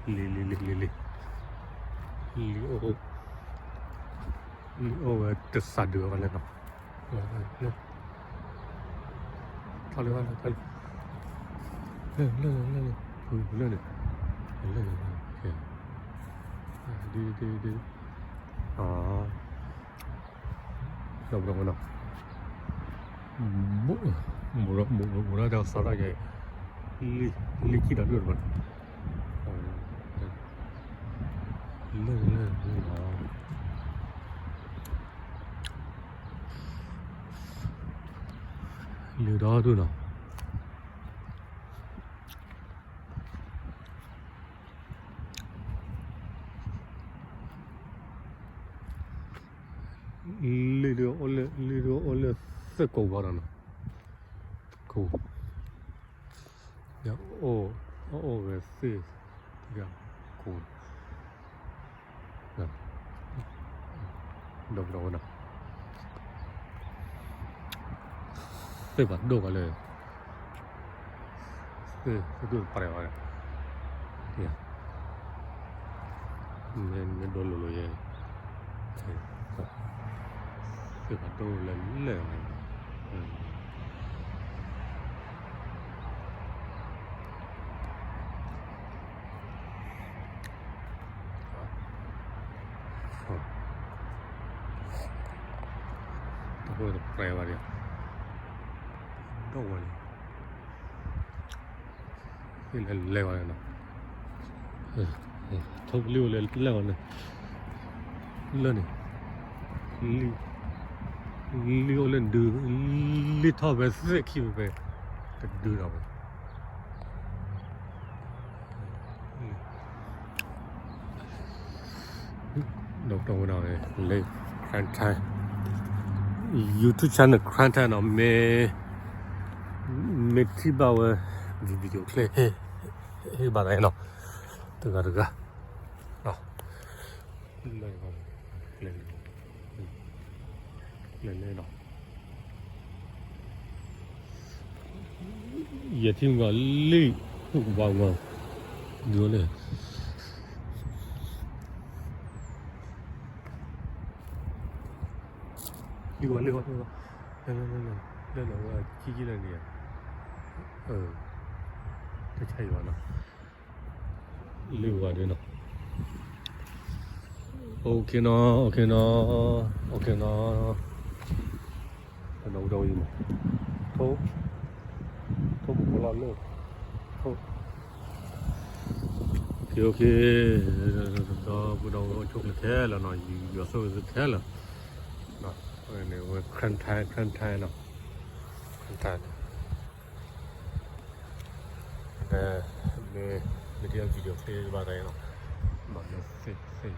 လံ လံ လံ လံ လံ လံအိၣ် လံအိၣ်ဝဲတစးဒုးအီၤလဲၣ်နီၤ, ထီၣ်လံ ထီၣ်လံ ထီၣ်လံ, လၢ လၢ လၢ လၢ လၢ လၢန့ၣ် လၢန့ၣ် ဒ် ဒ် ဒ် အ ဒီးပဒီပုၢ်ဝဲၢ်နီၤ, ဘူး ဘူးဒီး ဘူးဒီး ဘူးဒီး တၢ်ကစီၣ်တၢ်ယဲ လံ လံခံဒီးဒိၣ်တဘၣ်နီၤ, လၢ လၢ လၢ လံ ဒီးဒိၣ်နီၤ. လံဒုးအိၣ်လၢ လံဒုးအိၣ်လၢသ့ၣ်ကိးဘၣ်ဒီးနီၤ, သ့ၣ်ကိး, ယအိၣ် အိၣ်ဝဲသ့ၣ် ယကိး ဒီးပဒီပုၢ်ဝဲၢ်နီၤ, သ့ၣ်ဘၣ်ဒိၣ်ကီးလၢ သ့ၣ် သ့ၣ်ဒိၣ်တပှဲၤဘၣ်, မ့ၢ်ဒိၣ်လိၤလိၤယဲ, သ့ၣ်ဘၣ်ဒိၣ်လၢလဲၣ် တပှဲၤဘၣ်ဒံး, ဒိၣ်ဝဲန့ၣ် လဲၤလဲၤဝဲနီၤ, ထိၣ်ကလံၣ်အိၣ်လၢလဲၤဝဲန့ၣ်, လၢန့ၣ် လံ လံအိၣ်လၢဒုး, လံထီၣ်ဖဲသ့ၣ်ခံဖဲ တဒုးဒီးဝဲ ဒီးပဒီပုၢ်ဝဲၢ်နီၤ လၢ Crown Time YouTube channel Crown Time နီၤ, မ့ၢ် မ့ၢ်ထံၣ်ဘၣ်ဝဲ video clip ဟ့ၣ်ဘၣ်သးနီၤ, တဂၤတဂၤ လၢ လဲၤလဲၤနီၤ, ယထံၣ်မ့ၢ်လံ ပူၤကဘၣ်မး ဒုးလဲၣ် လံဝဲ လံဝဲ လံဝဲ လံဝဲ လံဝဲ တၢ်ဆါအံၤဘၣ်နီၤ, လံဝဲဒ်နီၤ, OK နီၤ OK နီၤ OK နီၤ, ဒီးဝံၤဒီးဝံၤမး ထိၣ် ထိၣ်ပူၤဖီလီၤလၢ ထိၣ် OK OK, ဒီပုၢ်ဒီဝဲၢ်အိၣ်ဆူၣ်အိၣ်ချ့ခဲလၢာ်နီၤ, ယွၤဆိၣ်ဂ့ၤသုခဲလၢာ်, ဝဲ Crown Time Crown Time နီၤ, Crown Time န့ၣ် မ့ၢ် မ့ၢ်ထံၣ် video clip ဘၣ်သးနီၤ, ဘၣ်လၢသ့ၣ်သ့ၣ်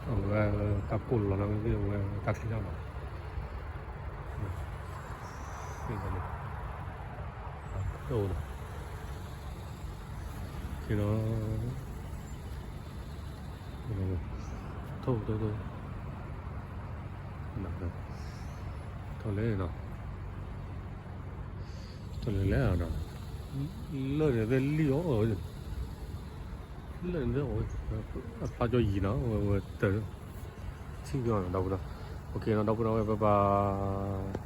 အဝဲ အဝဲ တၢ်ပိၢ်လီၤလၢ အဝဲတၢ်ချံတၢ်လီၤ, သ့ၣ်သ့ၣ် တအိၣ်နီၤ, က့ၤနီၤ ထိၣ် ထိၣ် ထိၣ် ထိၣ်လဲၣ်နီၤ, ထိၣ်လဲၣ်လဲၣ်နီၤ, လၢန့ၣ်သ့ၣ်လံၣ်အီၤ, လၢန့ၣ်သ့ၣ်အီၤ, အဖျါကၠီယံၤနီၤ, ဝဲ ဝဲတ ထံၣ်ကၠီနီၤ ဒီပုၢ်ဒီဝဲၢ်, OK နီၤ ဒီပုၢ်ဒီဝဲၢ် bye bye.